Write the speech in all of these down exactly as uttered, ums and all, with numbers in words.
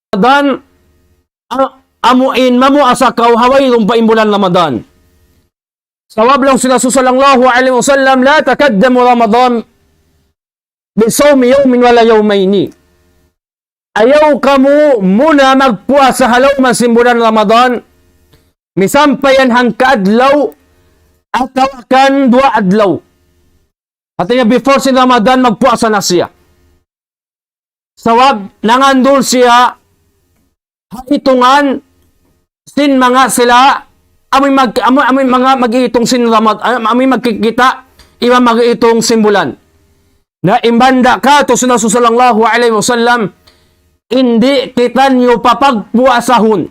Ramadan, a-, amu in mamuasa kaw ha wayruun pa in bulan Ramadan. Sabab laung sin Rasul sallallahu alayhi wasallam, لا تقدموا رمضان بصوم يوم ولا يومين. Ayaw kamu muna magpuasa ha lawm sin bulan Ramadan, misan pa yan hangka adlaw, atawa kan duwa adlaw. Hati niya before sin Ramadan, magpuasa na siya. Sabab, nangandul siya ha itungan sin manga sila, amuin mag-, amu-, amuin manga mag-iitung sin Ramad-, am-, amuin magkikita', iban mag-iitung sin bulan. Na in banda' katu' sin Rasul sallallahu alayhi wasallam, di' kitaniyu papagpuasahun,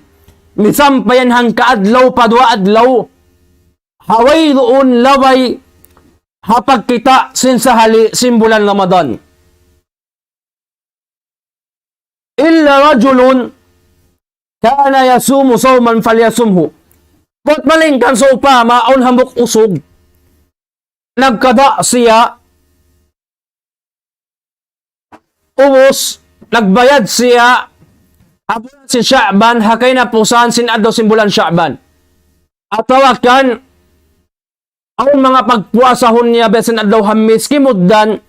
misan pa yan hangka adlaw pa duwa adlaw, ha wayruun labay ha pagkita' sin sahali sin bulan Ramadan. إلا رجل كان يصوم صوما فليصمه. Bat malaingkan sawpama awn hambuuk usug, nagkada' siya, ubus, nagbayad siya ha bulan sin Sha'ban, ha kahinapusan sin adlaw sin bulan Sha'ban. Atawa kan, awn manga pagpuasahun niya biya' sin adlaw Hamis, kimugdan,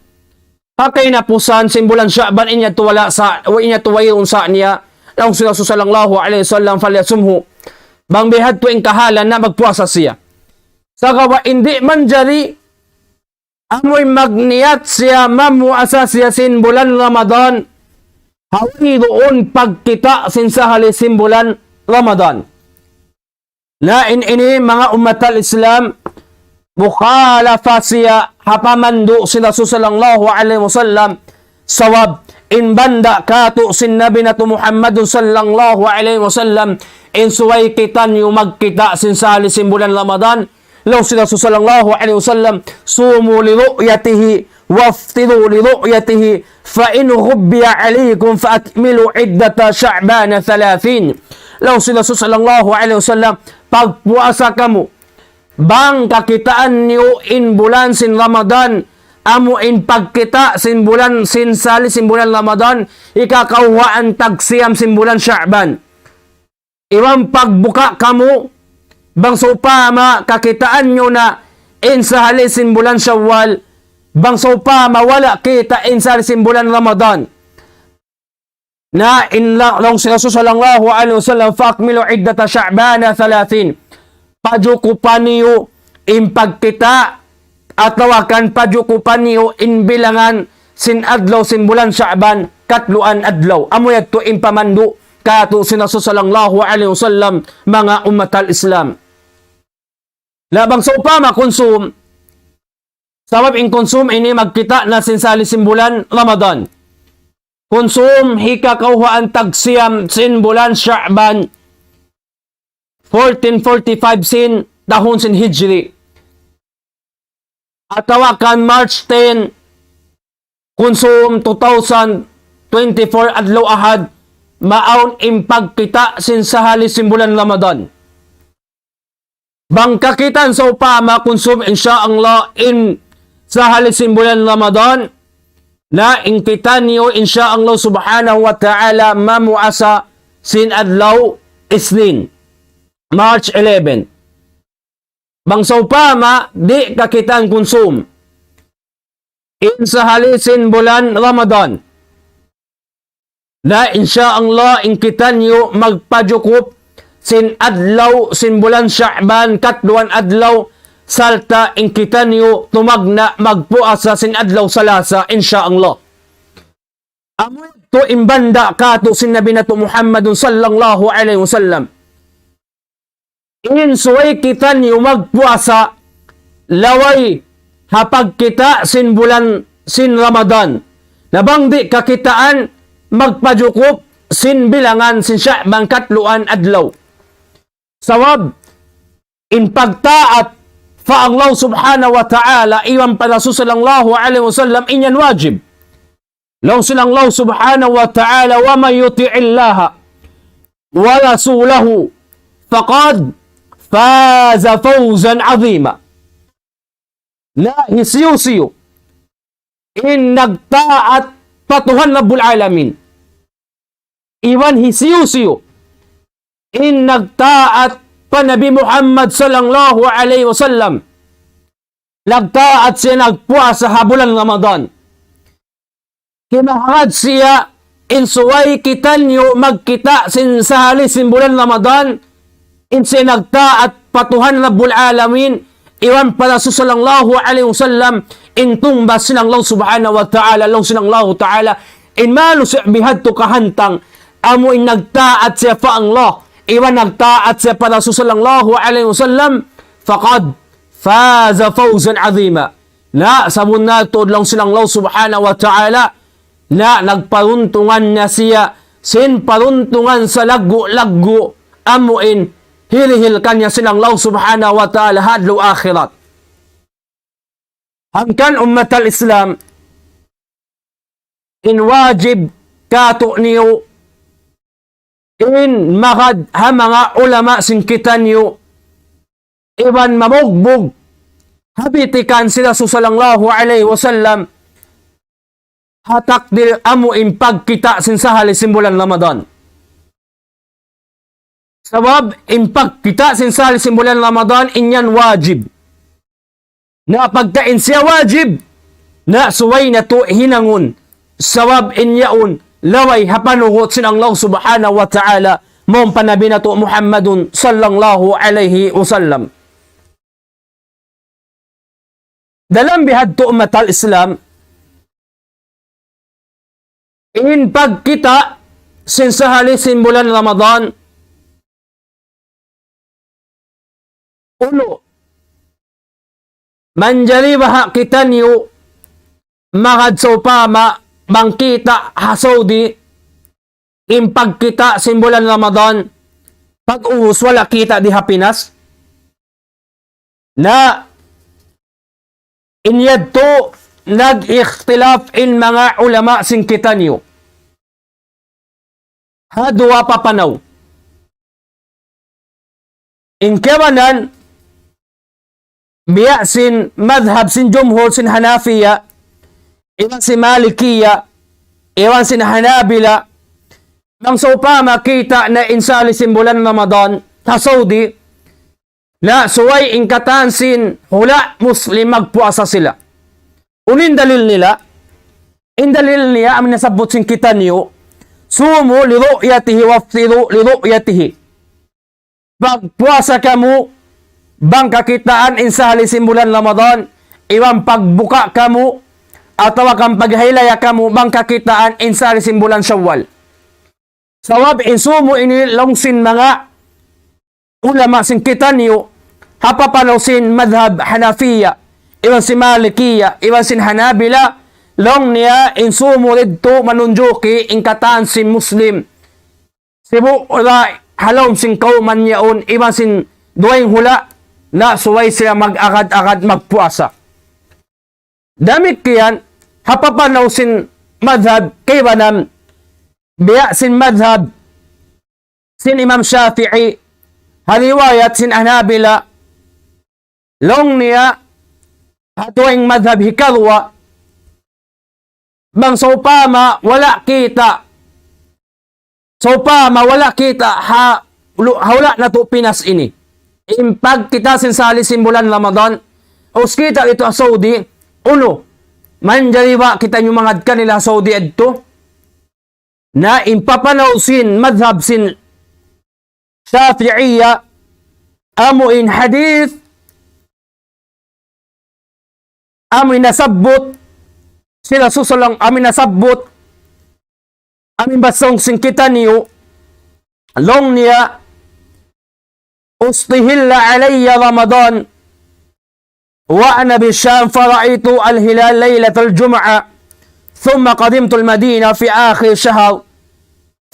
ha kahinapusan sin bulan Sha'ban, in yadtu wala' sa, wa in yadtu wayruun sa niya, laung sin Rasul sallallahu alayhi wasallam, فليصمه. Bang bihadtu in kahalan na magpuasa siya. Sagawa' di' manjari, amuin magniyat siya, mamuasa siya sin bulan Ramadan, ha wayruun pagkita' sin sahali sin bulan Ramadan. Na in ini manga ummat al-Islam, mukhalafa siya ha pamandu' sin Rasul sallallahu alayhi wasallam, sabab in banda' katu' sin Nabi natu' Muhammadun sallallahu alayhi wasallam, in subay kitaniyu magkita' sin sahali sin bulan Ramadan, laung sin Rasul sallallahu alayhi wasallam, صوموا لرؤيته وأفطروا لرؤيته فإن غم عليكم فأكملوا عدة شعبان ثلاثين. Laung sin Rasul sallallahu alayhi wasallam, pagpuasa kamu, bang kakitaan niyu in bulan sin Ramadan, amu in pagkita' sin bulan sin sahali sin bulan Ramadan, hikakawhaan tagsiyam sin bulan Sha'ban. Iban pagbuka kamu, bang sawpama kakitaan niyu na in sahali sin bulan Shawwal, bang sawpama wala' kita' in sahali sin bulan Ramadan. Na in la-, laung sin Rasul sallallahu alayhi wasallam, فأكملوا عدة شعبان ثلاثين. Pajukupan niyu in pagkita', atawa kan pajukupan niyu in bilangan sin adlaw sin bulan Sha'ban, katluan adlaw. Amu yadtu in pamandu' katu' sin Rasul sallallahu alayhi wasallam, manga ummat al-Islam. Na bang sawpama kunsum, sabab in kunsum ini magkita' na sin sahali sin bulan Ramadan. Kunsum hikakawhaan tagsiyam sin bulan Sha'ban, fourteen forty-five sin tahun sin Hijri. Atawa kan March ten, kunsum two thousand twenty-four adlaw Ahad, maawn in pagkita' sin sahali sin bulan Ramadan. Bang kakitaan sawpama kunsum, insya Allah, in sahali sin bulan Ramadan, na in kitaniyu, insya Allah subhanahu wa ta'ala, mamuasa sin adlaw Isnin, March eleven. Bang sawpama, di' kakitaan kunsum in sahali sin bulan Ramadan, na insya Allah in kitaniyu magpajukup sin adlaw sin bulan Sha'ban, katluan adlaw, sarta' in kitaniyu tumagna' magpuasa sin adlaw Salasa, insya Allah. Amu yadtu in banda' katu' sin Nabi natu' Muhammadun sallallahu alayhi wasallam. In subay kitaniyu magpuasa, labay ha pagkita' sin bulan sin Ramadan. Na bang di' kakitaan, magpajukup sin bilangan sin Sha'ban, katluan adlaw. Sabab, in pagtaat pa Allah subhanahu wa ta'ala, iban pa Rasul sallallahu alayhi wasallam, in yan wajib. Laung sin Allah subhanahu wa ta'ala, ومن يطع الله ورسوله فقد فاز فوزا عظيما. Na hisiyu-siyu in nagtaat pa Tuhan Rabbul Alamin, iban hisiyu-siyu in nagtaat pa Nabi Muhammad sallallahu alayhi wasallam, nagtaat siya nagpuasa ha bulan Ramadan. Kimahagad siya in subay kitaniyu magkita' sin sahali sin bulan Ramadan, in siya nagtaat pa Tuhan Rabbul Alamin, iban pa Rasul sallallahu alayhi wasallam, in tungbas sin Allah subhanahu wa ta'ala, laung sin Allah ta'ala, in manusiya' bihadtu kahantang, amu in nagtaat siya pa Allah, iban nagtaat siya pa Rasul sallallahu alayhi wasallam, فقد فاز فوزا عظيما. Na, sabunnal tuud laung sin Allah subhanahu wa ta'ala, na nagparuntungan na siya sin paruntungan salaggu'-laggu', amu in hirihil kaniya sin Allah subhanahu wa ta'ala ha adlaw akhirat. Hangkan ummatal Islam, in wajib kātu'niyu in magad ha manga ulama sin kitaniyu, iban mabugbug ha bitikan sin Rasul sallallahu alayhi wasallam, ha takdir amu in pagkita' sin sahali sin bulan Ramadan. Sabab in pagkita' sin sahali sin bulan Ramadan, in yan wajib. Na pagka in siya wajib, na subay natu' hinangun. Sabab in yaun laway ha panuhut sin Allah subhanahu wa ta'ala, mawn pa Nabi natu' Muhammadun sallallahu alayhi wasallam. Dalam bihadtu ummatal Islam, in pagkita' sin sahali sin bulan Ramadan, unu, manjari baha' kitaniyu magad sawpama bang kita' ha Saudi, in pagkita' sin bulan Ramadan, pag-ubus wala' kita' di ha Pinas? Na, in yadtu nag-ikhtilaf in manga ulama sin kitaniyu ha duwa papanaw. In kaibanan, biya' sin madhab sin jumhur sin Hanafiya, iban sin Malikiya, iban sin Hanabila, bang sawpama kita' na in sahali sin bulan Ramadan ha Saudi, na subay in katan sin hula' Muslim magpuasa sila. Unu in dalil nila? In dalil niya, amu in nasabbut sin kitaniyu, صوموا لرؤيته وأفطروا لرؤيته. Pagpuasa kamu bang kakitaan in sahali sin bulan Ramadan, iban pagbuka kamu, atawa kan paghailaya kamu bang kakitaan in sahali sin bulan Shawwal. Sabab in sumu ini laung sin manga ulama sin kitaniyu, ha papanaw sin madhab Hanafiya, iban sin Malikiya, iban sin Hanabila, laung niya in sumu didtu manunjuki in katan sin Muslim. Sibu' da ha lawm sin kawman yaun, iban sin dugaing hula', na subay sila mag-agad-agad magpuasa. Damikkiyan, ha papanaw sin madhab kaibanan, biya' sin madhab sin Imam Shafi'i, ha riwayat sin Hanabila, laung niya, ha dugaing madhab hikaruwa, bang sawpama wala' kita', sawpama wala' kita' ha lu-, ha hula' natu' Pinas ini. In pagkita' sin sahali sin bulan Ramadan, ubus kita' didtu ha Saudi, unu, manjari ba kitaniyu magad kanila ha Saudi yadtu? Na in papanaw sin madhab sin Shafi'iyya, amu in hadith, amu in nasabbut sin Rasul sallallahu, amu in nasabbut, amu in basahun sin kitaniyu, laung niya, استهل علي رمضان وأنا بالشام فرأيت الهلال ليلة الجمعة، ثم قدمت المدينة في آخر شهر،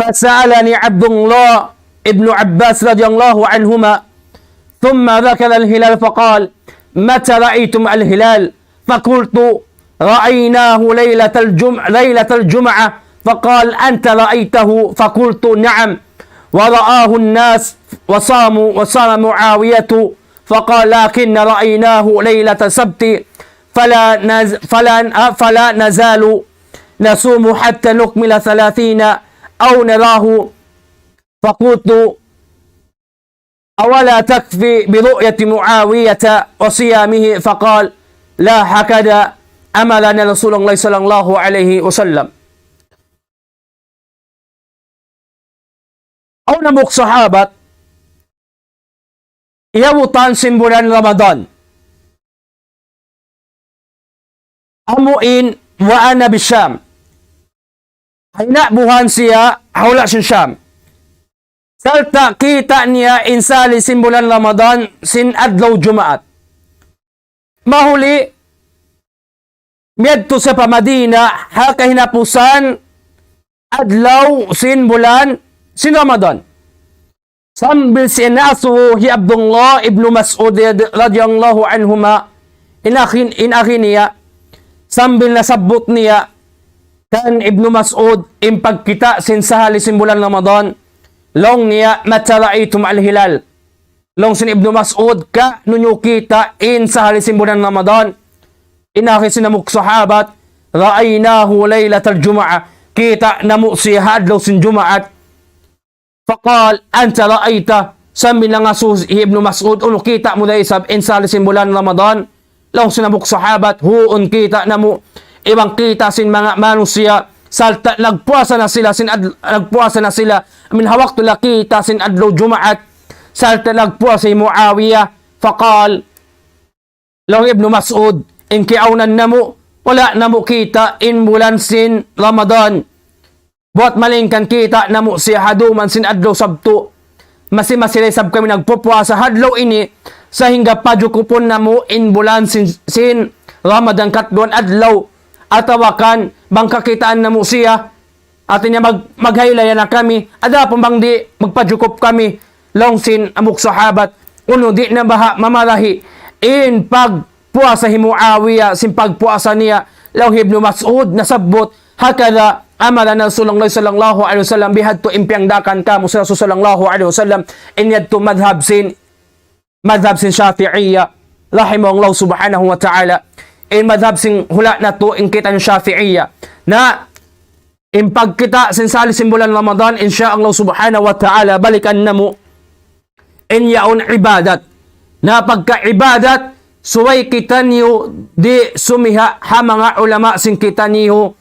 فسألني عبد الله بن عباس رضي الله عنهما، ثم ذكر الهلال فقال: متى رأيتم الهلال؟ فقلت: رأيناه ليلة الجم-، ليلة الجمعة. فقال: أنت رأيته؟ فقلت: نعم، ورآه الناس وصاموا، وصام معاوية. فقال: لكن رأيناه ليلة السبت، فلا نز-، فلا، فلا نزال نصوم حتى نكمل ثلاثين أو نراه، فقلت: أولا تكفي برؤية معاوية وصيامه؟ فقال: لا، هكذا أمرنا رسول الله صلى الله عليه وسلم. Awn hambuuk sahabat, iyabutan sin bulan Ramadan. Amu in وأنا بالشام. Hinabuhan siya ha hula' sin Sham. Sarta' kita' niya in sahali sin bulan Ramadan sin adlaw Jumaat. Mahuli miyadtu siya pa Madina ha kahinapusan adlaw sin bulan sin Ramadan. Sambil sin asubu hi Abdullah ibnu Mas'ud rad-, radiyallahu anhuma, in agi, in agi niya, sambil nasabbut niya kan Ibnu Mas'ud in pagkita' sin sahali sin bulan Ramadan, laung niya, متى رأيتم الهلال؟ Laung sin Ibnu Mas'ud, ka'nu niyu kita' in sahali sin bulan Ramadan? In agi sin hambuuk sahabat, رأيناه ليلة الجمعة. Kita' namu' siya ha adlaw sin Jumaat. فقال: أنت رأيته؟ Sambil nangasubu hi Ibnu Mas'ud, unu, kita' mu da isab in sahali sin bulan Ramadan? Laung sin hambuuk sahabat, huun, kita' namu'. Iban kita' sin manga manusiya', sarta' nagpuasa na sila sin ad-, nagpuasa na sila, amu in ha waktu nila kita' sin adlaw Jumaat, sarta' nagpuasa hi Muawiya. فقال, laung Ibnu Mas'ud, in kiyaawnan namu', wala' namu' kita' in bulan sin Ramadan. Buwat malayngkan kita' namu' siya ha dum sin adlaw Sabtu. Masi-masi da isab kami nagpupuasa ha adlaw ini, sahingga pajukupun namu' in bulan sin, sin Ramadan katluan adlaw. Atawa kan bang kakitaan namu' siya, hati niya mag-, maghaylaya na kami, adapun bang di', magpajukup kami. Laung sin hambuuk sahabat, unu, di' na baha' mamarahi in pagpuasa hi Muawiya sin pagpuasa niya? Laung hi Ibnu Mas'ud, nasabbut, هكذا أمرنا رسول الله صلى الله عليه وسلم, bihadtu in piyangdaakan kamu sin Rasul sallallahu alayhi wasallam. In yadtu madhab sin, madhab sin Shafi'iyya, rahimahullah subhanahu wa ta'ala. In madhab sin hula' natu', in kitaniyu Shafi'iyya. Na, in pagkita' sin sahali sin bulan Ramadan, insya Allah subhanahu wa ta'ala, balikan namu'. In yaun ibadat. Na pagka ibadat, subay kitaniyu di' sumiha' ha manga ulama sin kitaniyu,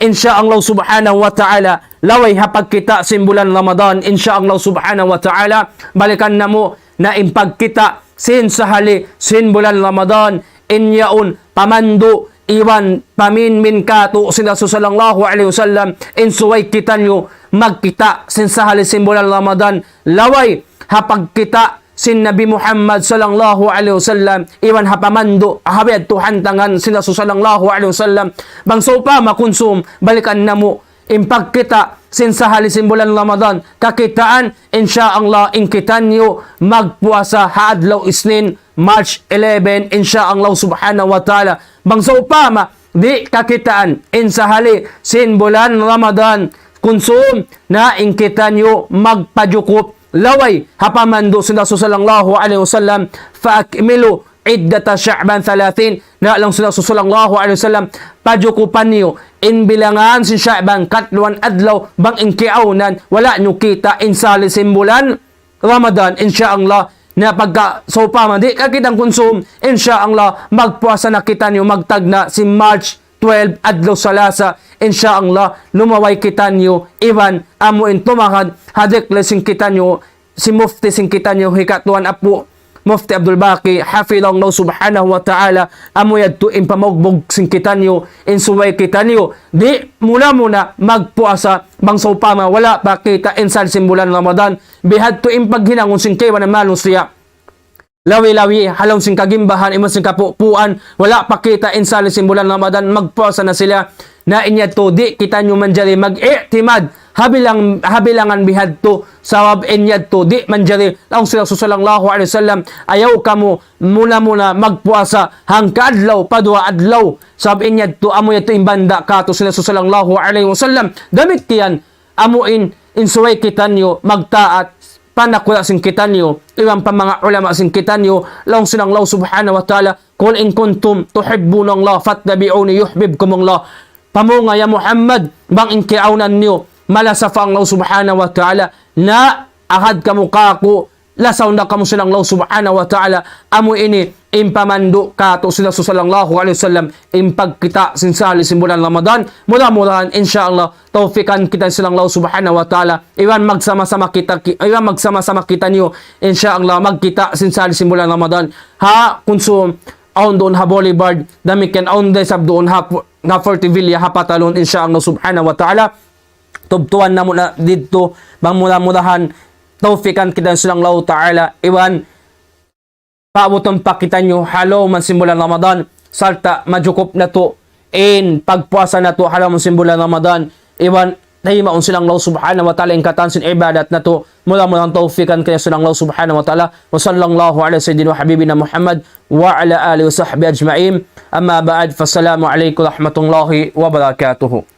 insya Allah subhanahu wa ta'ala, laway ha pagkita' sin bulan Ramadan, insya Allah subhanahu wa ta'ala, balikan namu' na in pagkita' sin sahali sin bulan Ramadan, in yaun pamandu' iban paminmin katu' sin Rasul sallallahu alayhi wasallam, in subay kitaniyu magkita' sin sahali sin bulan Ramadan, laway ha pagkita' sin Nabi Muhammad sallallahu alayhi wasallam, iban ha pamandu', ha biya' tuud hantangan sin Rasul sallallahu alayhi wasallam. Bang sawpama kunsum, balikan namu', in pagkita' sin sahali sin bulan Ramadan, kakitaan, insya Allah, in kitaniyu magpuasa ha adlaw Isnin, March eleven, insya Allah subhanahu wa ta'ala. Bang sawpama, di' kakitaan in sahali sin bulan Ramadan, kunsum, na in kitaniyu magpajukup laway ha pamandu' sin Rasul sallallahu alayhi wasallam, فأكملوا عدة شعبان ثلاثين. Na laung sin Rasul sallallahu alayhi wasallam, pajukupan niyu in bilangan sin Sha'ban katluan adlaw bang in kiyaawnan, wala' niyu kita' in sahali sin bulan Ramadan, insya Allah. Na pagka sawpama di' kakitaan kunsum, insya Allah, magpuasa na kitaniyu magtagna' sin March twelve, adlaw Salasa, insya Allah, lumaway kitaniyu, iban amu in tumahad ha dikli sin kitaniyu, sin mufti sin kitaniyu, hikatuan apu, Mufti Abdul Baqi, hafidhahullah subhanahu wa ta'ala, amu yadtu in pamaugbug sin kitaniyu, in subay kitaniyu di' muna-muna magpuasa, bang sawpama wala' pa kita' in sahali sin bulan Ramadan. Bihadtu in paghinangun sin kaibanan manusiya'. Lawi-lawi, ha lawm sin kagimbahan, iban sin kapupuan, wala' pa kita' in sahali sin bulan Ramadan, magpuasa na sila. Na in yadtu, di' kitaniyu manjari mag-i'timad ha bilang-, ha bilangan bihadtu, sabab in yadtu, di' manjari. Laung sin Rasul sallallahu alayhi wasallam, ayaw kamu muna-muna magpuasa hangka adlaw, pa duwa adlaw. Sabab in yadtu, amu yadtu in banda' katu' sin Rasul sallallahu alayhi wasallam. Damikkiyan, amu in, in subay kitaniyu magtaat pa nakura' sin kitaniyu, iban pa manga ulama sin kitaniyu, laung sin Allah subhanahu wa ta'ala, قل إن كنتم تحبون الله فاتبعوني يحببكم الله. Pamunga ya Muhammad, bang in kiyaawnan niyu malasa pa Allah Subhanahu wa Ta'ala, na agad kamu kāku', lasaun da kamu sin Allah Subhanahu wa Ta'ala, amu ini in pamandu' kātu' sin Rasul sallallahu alayhi wasallam, in pagkita' sin sahali sin bulan Ramadan. Mura-murahan, insya Allah, tawfikan kita sin Allah Subhanahu wa Ta'ala. Iban magsama-sama kita, ki-, iban magsama-sama kitaniyu, insya Allah, magkita' sin sahali sin bulan Ramadan. Ha Quezon, awn duun ha Boulevard, damikkiyan awn da isab duun ha, ha Fuerte Villa, ha Patalon, insya Allah Subhanahu wa Ta'ala. Tubtuban namu' na didtu, bang mura-murahan, tawfikan kita sin Allah Ta'ala, iban paabutun pa kitaniyu ha lawm sin bulan Ramadan, sarta' majukup natu' in pagpuasa natu' ha lawm sin bulan Ramadan, iban taymaun sin Allah Subhanahu wa Ta'ala in katan sin ibadat natu', mura-murahan tawfikan kita sin Allah Subhanahu wa Ta'ala. وصلى الله على سيدنا وحبيبنا محمد وعلى آله وصحبه أجمعين. أما بعد، فالسلام عليكم ورحمة الله وبركاته.